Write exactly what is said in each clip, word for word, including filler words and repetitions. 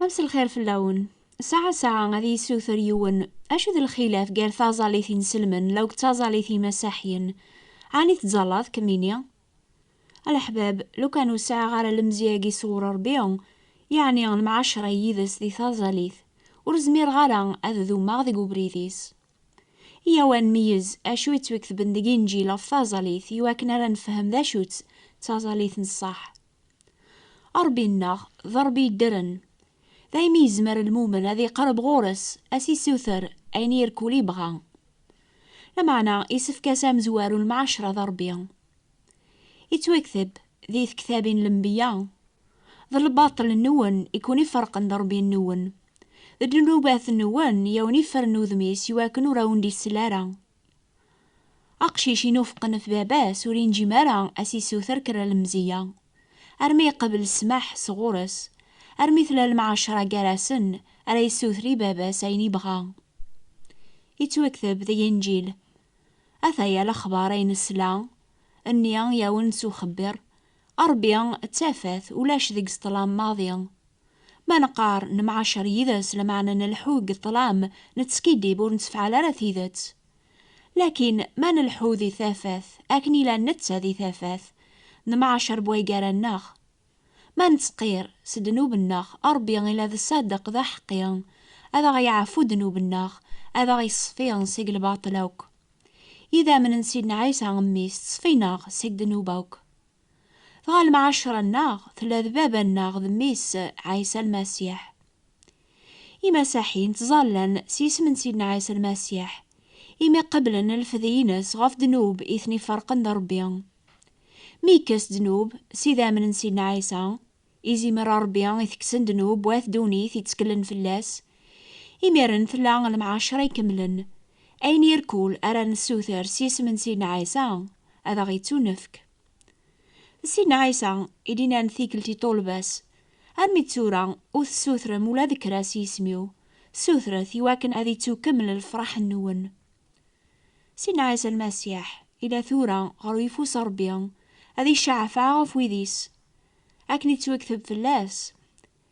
Mselxir fell-awen. Saɛa saɛa ad yessuter yiwen, acu d lxilaf gar taẓallit inselmen law d taẓallit imasaḥyen? Ɛni tettẓallaḍ kemmini? A leḥbab, lukan ur sɛiɣ ara lemzi-agi sɣur Ṛebbi, yeɛni lemɛacra yid-s di taẓallit, ur zmireɣ ara ad dumeɣ deg ubrid-is. Iyyaw ad nmeyyez acu yettwaketben deg Inǧil ɣef taẓallit iwakken ara nefhem d acu-tt d taẓallit n ṣṣeḥ. Ṛebbi-nneɣ d Ṛebbi yeddren. Daymi yezmer lmumen ad iqerreb ɣur-s, ad s-issuter ayen irkul ibɣa. Lameɛna isefk-as amezwaru lemɛacra d Ṛebbi. Ittwakteb di tektabin n lenbiya: "D lbaṭel-nwen i ken-iferqen d Ṛebbi-nwen. D ddnubat-nwen i awen-iffren udem-is iwakken ur awen-d-isell ara." Aqcic inufqen ɣef baba-s ur inǧim ara ad s-issuter kra lemzeyya, armi iqbel ssmaḥ sɣur-s, armi tella lemɛacra gar-asen ara yessuter i baba-s ayen ibɣa. Ittwakteb deg Inǧil: "Ataya lexbar ay nesla, nni yawen s uxebbir, Ṛebbi d tafat, ulac deg-s ṭṭlam maḍi. Ma neqqar nemɛacer yid-s, lameɛna nleḥḥu deg ṭṭlam, nettskiddib, ur nettefɛal ara tidet. Lakin ma nleḥḥu di tafat, akken ila netta di tafat, nemɛacer bway gar-aneɣ. Ma nettqir s ddnub-nneɣ, Ṛebbi ila d ṣṣadeq d aḥeqqi, ad aɣ-yeɛfu ddnub-nneɣ, ad aɣ-yeṣfi seg lbaṭel akk. Idammen n Sidna Ɛisa Mmi-s ttṣfin-aɣ seg ddnub akk." Dɣa lemɛacra-nneɣ tella d baba-nneɣ d mmi-s, Ɛisa Lmasiḥ. Imasaḥiyen ttẓallan s yisem n Sidna Ɛisa Lmasiḥ, imi qeblen lfeday-ines ɣef ddnub i ten-iferqen d Ṛebbi. Mi yekkes ddnub s idammen n Sidna Ɛisa, izimer Ṛebbi itekksen ddnub wat ddunit itteklen fell-as, imiren tella lemɛacra ikemlen. Ayen irkul ara nessuter s yisem n Sidna Ɛisa, ad aɣ-ittunefk. D Sidna Ɛisa i d-innan tikkelt i ṭṭulba-s: "Armi d tura ur tessutrem ula d kra s yisem-iw, ssutret iwakken ad ittukemmel lefraḥ-nwen." Sidna Ɛisa Lmasiḥ ila tura ɣer uyeffus n Ṛebbi, ad iceɛfeɛ ɣef wid-is, akken ittwakteb fell-as: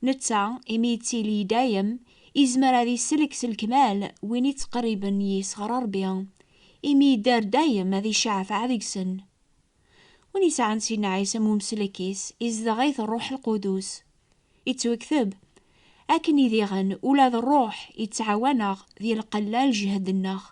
"Netta, imi yettili dayem, izmer ad isellek s lekmal win ittqerriben yis ɣer Ṛebbi, imi yedder dayem ad iceɛfeɛ deg-sen." Win yesɛan Sidna Ɛisa am umsellek-is, izdeɣ-it Ṛṛuḥ Lqudus. Ittwakteb: "Akken i diɣen ula d Ṛṛuḥ ittɛawan-aɣ di lqella n lǧehd-nneɣ,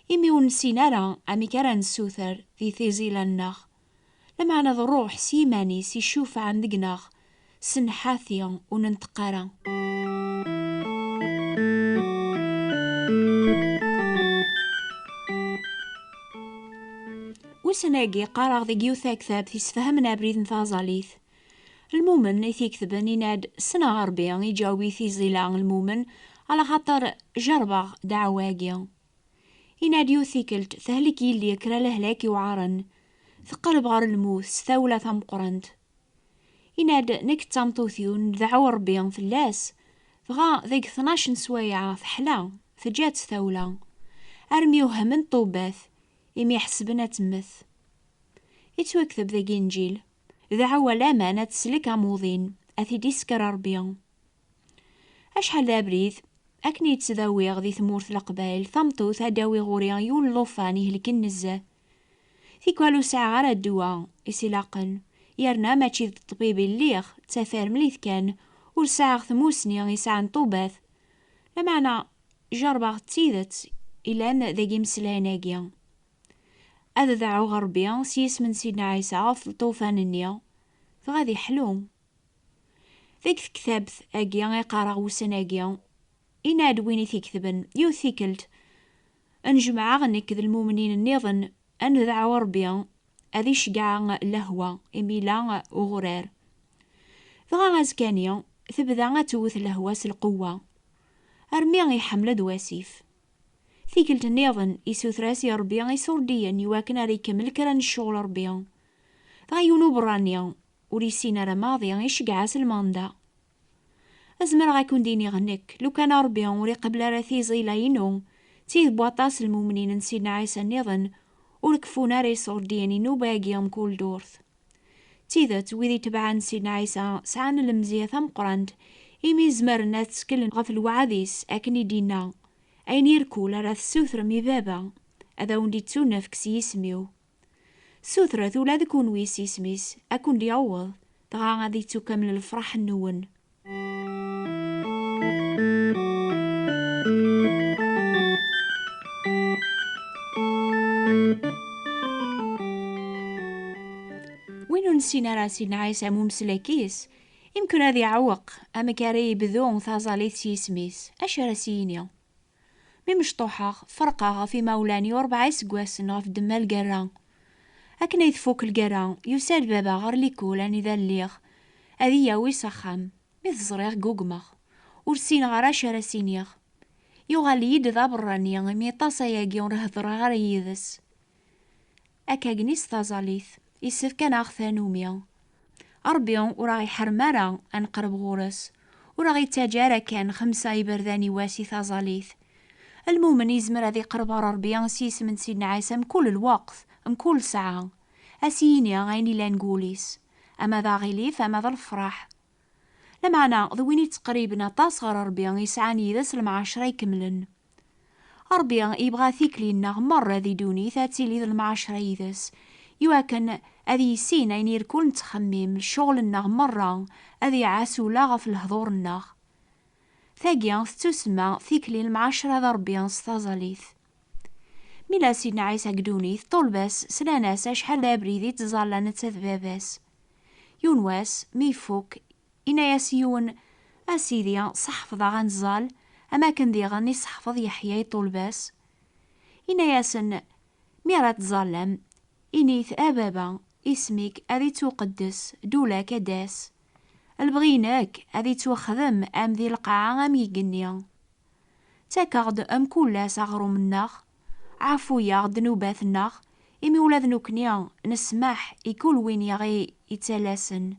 imi ur nessin ara amek ara nessuter di tiẓila-nneɣ. Lameɛna d Ṛṛuḥ s yiman-is icufɛen deg-neɣ, s nnḥati ur nenṭeq ara." Ussan-agi qqareɣ deg yiwet taktabt isefhamen abrid n taẓallit. Lmumen i t-iketben, inna-d: "Ssneɣ Ṛebbi iǧaweb i tiẓila n lmumen, ala xaṭer jerbeɣ ddeɛwa-agi." Inna-d yiwet tikkelt: "Tehlek yelli kra lehlak iweɛṛen, teqreb ɣer lmut s tawla tameqqrant." Inna-d: "Nekk d tameṭṭut-iw, ndeɛɛu Ṛebbi fell-as, dɣa deg tnac n sswayeɛ teḥla, teǧǧa-tt tawla, armi wehhmen ṭṭubbat, imi ḥesben ad temmet." Ittwakteb deg Inǧil: "Dɛu a laman ad teslek amuḍin, ad t-id-isker Ṛebbi." Acḥal d abrid, akken i yettdawiɣ di tmurt Leqbayel, tameṭṭut ad d-awi ɣur-i yiwen n llufan ihelken nezzeh. Tikwal ur sɛiɣ ara ddwa i s-ilaqen, yerna mačči d ṭṭbib i lliɣ, d tafiremlit kan, ur sɛiɣ tmusni i sɛan ṭṭubbat. Lameɛna jerbeɣ d tidet ilan deg imeslayen-agi. Ad dɛuɣ Ṛebbi s yisem n Sidna Ɛisa ɣef lṭufan-nni, dɣa ad iḥlu. Deg tektabt-agi i qqareɣ ussan-agi, inna-d win i t-iketben, yiwet tikkelt, njemɛeɣ nekk d lmumnin nniḍen, ad nedɛu Ṛebbi ad iceggeɛ lehwa, imi yella uɣurar. Dɣa azekka-nni, tebda ad tewwet lehwa s lqewwa, armi iḥemmel-d wasif. Tikkelt nniḍen, isuter-as i Ṛebbi iṣurdiyen iwakken ara ikemmel kra n ccɣel Ṛebbi. Dɣa yiwen uberrani, ur yessin ara maḍi, iceggeɛ-as lmanda. Zemreɣ ad ken-d-iniɣ nekk, lukan Ṛebbi ur iqebbel ara tiẓila-inu, d tid n waṭas n lmumnin n Sidna Ɛisa nniḍen, ur keffun ara iṣurdiyen i nnuba-agi mkul ddurt. D tidet, wid itebɛen Sidna Ɛisa sɛan lemzeyya tameqqrant, imi zemren ad tteklen ɣef lweɛd-is, akken i d-yenna: "Ayen irkul ara tessutrem i Baba, ad awen-d-ittunefk s yisem-iw. Sutret ula d kunwi s yisem-is, ad ken-d-iɛawed, dɣa ad ittukamel lefraḥ-nwen." Win ur nessin ara Sidna Ɛisa am umeslak-is, imken ad iɛewweq amek ara yebdu taẓallit s yisem-is. Acu ara s-yini? Mi mecṭuḥeɣ, ferqeɣ ɣef imawlan-iw rebɛa iseggasen ɣef ddemma lgerra. Akken ay tfuk lgerra, yusa-d baba ɣer likul anida lliɣ, ad iyi-yawi s axxam. Mi t-ẓriɣ, gugmeɣ. Ur ssineɣ ara acu ara s-iniɣ. Yuɣal-iyi-d d aberrani imi aṭas ayagi ur hedreɣ ara yid-s. Akkagni s taẓallit, yessefk ad naɣ tanumi. Ṛebbi ur aɣ-iḥerrem ara ad neqreb ɣur-s, ur aɣ-ittaǧǧa ara kan xemsa iberdan i wass i taẓallit. Lmumen yezmer ad iqreb ɣer Ṛebbi s yisem n Sidna Ɛisa mkul lweqt, mkul ssaɛa, ad s-yini ayen ilan deg wul-is, ama d aɣilif, ama d lefraḥ. Lameɛna d win yettqerriben aṭas ɣer Ṛebbi, yesɛan yid-s lemɛacra ikemlen. Ṛebbi yebɣa tikli-nneɣ merra di ddunit ad tili d lemɛacra yid-s, iwakken ad yissin ayen irkul nettxemmim, lecɣel-nneɣ merra, ad iɛass ula ɣef lehdur-nneɣ. Tagi tettusemma tikli n lemɛacra d Ṛebbi s taẓallit. Mi yella Sidna Ɛisa deg ddunit, ṭṭulba-s slan-as acḥal d abrid i ttẓallan netta d baba-s. Yiwen wass, mi ifuk, yenna-yas yiwen: "A Sidi, seḥfeḍ-aɣ ad nẓall, am akken diɣen i seḥfeḍ Yeḥya i ṭṭulba-s." Yenna-yasen: "Mi ara tẓallam, init: A Baba, isem-ik ad ittuqeddes, ddula-k ad d-tas. Lebɣi-inek ad ittwexdem am di lqaɛa am igenni. Ttakeɣ-d mkul ass aɣrum-nneɣ, ɛafu-yaɣ ddnubat-nneɣ, imi ula d nekkni nesmaḥ i kul win i ɣ-ittalasen.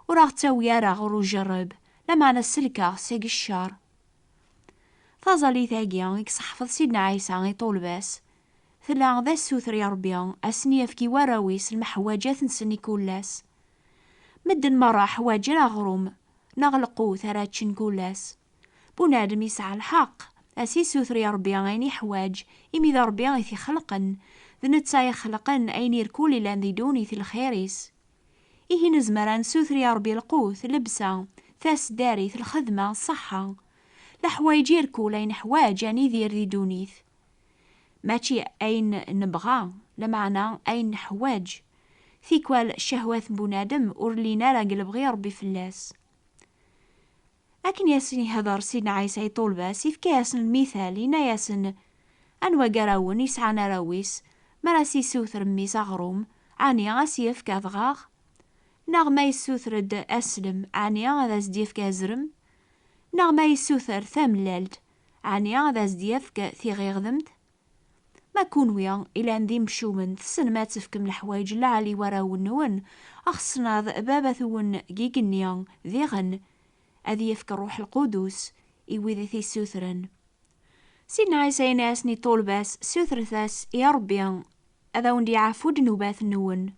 Ur aɣ-ttawi ara ɣer ujerreb, lameɛna selk-aɣ seg ccer." Taẓallit-agi i iseḥfeḍ Sidna Ɛisa i ṭṭulba-s, tella d asuter i Ṛebbi, ad sen-yefk i warraw-is lmeḥwaǧat-nsen i kul ass. Medden merra ḥwaǧen aɣrum neɣ lqut ara ččen kul ass. Bunadem yesɛa lḥeqq, ad s-isuter i Ṛebbi ayen iḥwaǧ, imi d Ṛebbi i t-ixelqen, d netta i ixelqen ayen irkul ilan di ddunit, lxir-is. Ihi nezmer ad nsuter i Ṛebbi lqut, llebsa, taseddarit, lxedma, ṣṣeḥḥa, leḥwayeǧ irkul ay neḥwaǧ ad nidir di ddunit. Mačči ayen nebɣa, lameɛna ayen neḥwaǧ. Tikwal ccehwat n bunadem ur llin ara deg lebɣi Ṛebbi fell-as. Akken i asen-ihder Sidna Ɛisa i ṭṭulba-s, ifka-yasen lmital, yenna-yasen: "Anwa gar-awen yesɛan arraw-is, mi ara s-isuter mmi-s aɣrum, ɛni ad s-yefk adɣaɣ? Neɣ ma yessuter-d aslem, ɛni ad as-d-yefk azrem? Neɣ ma yessuter tamellalt, ɛni ad as-d-yefk tiɣiɣdemt? Ma kunwi ilan d imcumen, tessnem ad tefkem leḥwayeǧ lɛali i warraw-nwen, axṣṣen-aḍ Baba-twen deg igenni, diɣen ad yefk Ṛṛuḥ Lqudus i wid i t-issutren." Sidna Ɛisa yenna-asen i ṭṭulba-s: "Sutret-as i Ṛebbi ad awen-d-yeɛfu ddnubat-nwen."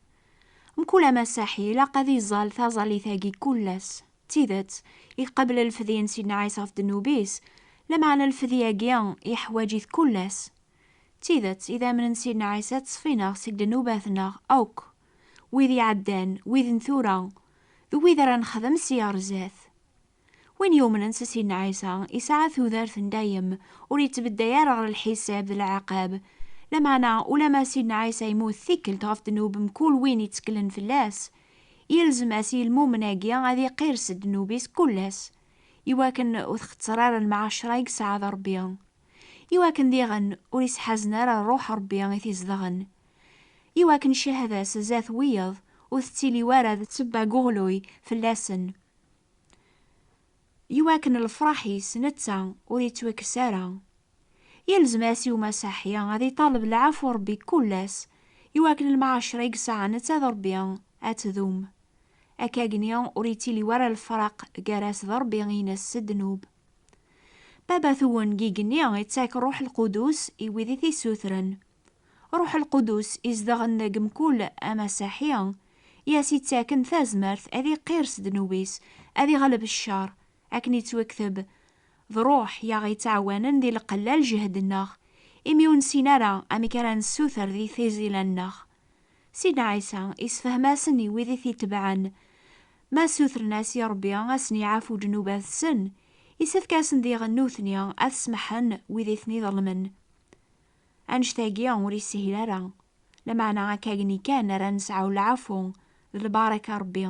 Mkul amasaḥi ilaq ad iẓẓal taẓallit-agi kul ass. D tidet, iqabel lefdi n Sidna Ɛisa ɣef ddnub-is, lameɛna lefdi-agi yeḥwaǧ-it kul ass. D tidet, idammen n Sidna Ɛisa ttṣeffin-aɣ seg ddnubat-nneɣ akk, wid iɛeddan, wid n tura, d wid ara nexdem si ar zdat. Win yumnen s Sidna Ɛisa, isɛa tudert n dayem, ur yettbedday ara ɣer lḥisab d lɛaqab. Lameɛna, ulamma Sidna Ɛisa yemmut tikkelt ɣef ddnub mkul win itteklen fell-as, yelzem-as i lmumen-agi ad iqir s ddnub-is kul ass, iwakken ur txetter ara lemɛacra i yesɛa d Ṛebbi, iwakken diɣen ur isḥazen ara Ṛṛuḥ Ṛebbi i t-izedɣen, iwakken ccahada-s zdat wiyeḍ ur tettili wara d ssebba n uɣluy fell-asen, iwakken lefraḥ-is netta ur yettwakkes ara. Yelzem-as i umasaḥi ad iṭaleb lɛafu Ṛebbi kul ass, iwakken lemɛacra i yesɛa netta d Ṛebbi ad tdum. Akkagni ur yettili wara lefraq gar-as d Ṛebbi-ines s ddnub. Baba-twen deg igenni ittak Ṛṛuḥ Lqudus i wid i t-issutren. Ṛṛuḥ Lqudus izedɣen deg mkul amasaḥi, i as-ittaken tazmert ad iqir s ddnub-is, ad iɣleb ccer, Akken yettwakteb, d ṛuḥ i aɣ-yettɛawanen di lqella lǧehd-nneɣ, imi ur nessin ara amek ara nessuter di tiẓila-nneɣ. Sidna Ɛisa isefhem-asen i wid i t-itebɛen, ma ssutren-as i Ṛebbi ad sen-iɛafu ddnubat-sen, isefk-asen diɣen nutni ad smeḥḥen wid i ten-iḍelmen. Annect-agi ur yeshil ara, lameɛna akkagni kan ara nesɛu lɛafu d lbaraka Ṛebbi.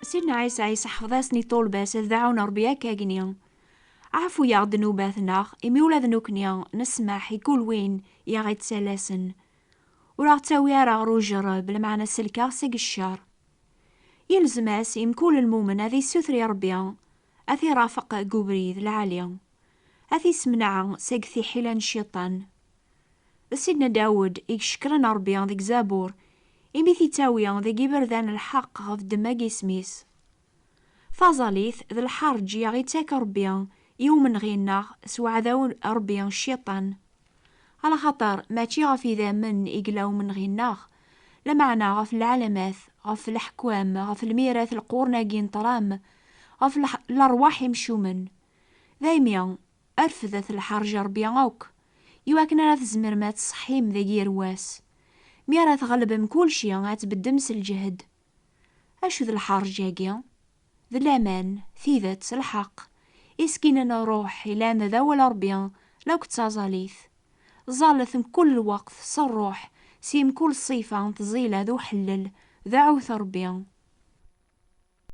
Sidna Ɛisa yesseḥfeḍ-asen i ṭṭulba-s ad dɛun Ṛebbi akkagni: Ɛfu-yaɣ ddnubat-nneɣ, imi ula d nekkni nesmeḥ i kul win i aɣ-ittalasen. Ur aɣ-ttawi ara ɣer ujerreb, lameɛna selkeɣ seg ccer. Yelzem-as i mkul lmumen ad issuter i Ṛebbi, ad t-irafeq deg ubrid lɛali, ad t-issemneɛ seg tiḥila n cciṭan. D Sidna Dawed i icekkren Ṛebbi deg Zabur, imi t-ittawi deg iberdan lḥeqq ɣef ddemma n yisem-is. Taẓallit d lḥerǧ i aɣ-ittak Ṛebbi i umenɣi-nneɣ s uɛdaw n Ṛebbi, cciṭan. Alaxaṭer mačči ɣef idammen i yella umenɣi-nneɣ, lameɛna ɣef lɛalamat, ɣef leḥkwam, ɣef lmirat lqurn-agi n ṭṭlam, ɣef leḥ-, lerwaḥ imcumen. Daymi, refdet lḥerǧ Ṛebbi akk, iwakken ara tzemrem ad tṣeḥḥim deg yir wass. Mi ara tɣelbem kulci, ad tbeddem s lǧehd. Acu d lḥerǧ-agi? D laman, tidet, lḥeqq, iskinen ṛṛuḥ, ilan d awal Ṛebbi, la akked taẓallit. Ẓallet mkul lweqt s ṛṛuḥ, si mkul ṣṣifa n tẓila d uḥellel, dɛut Ṛebbi.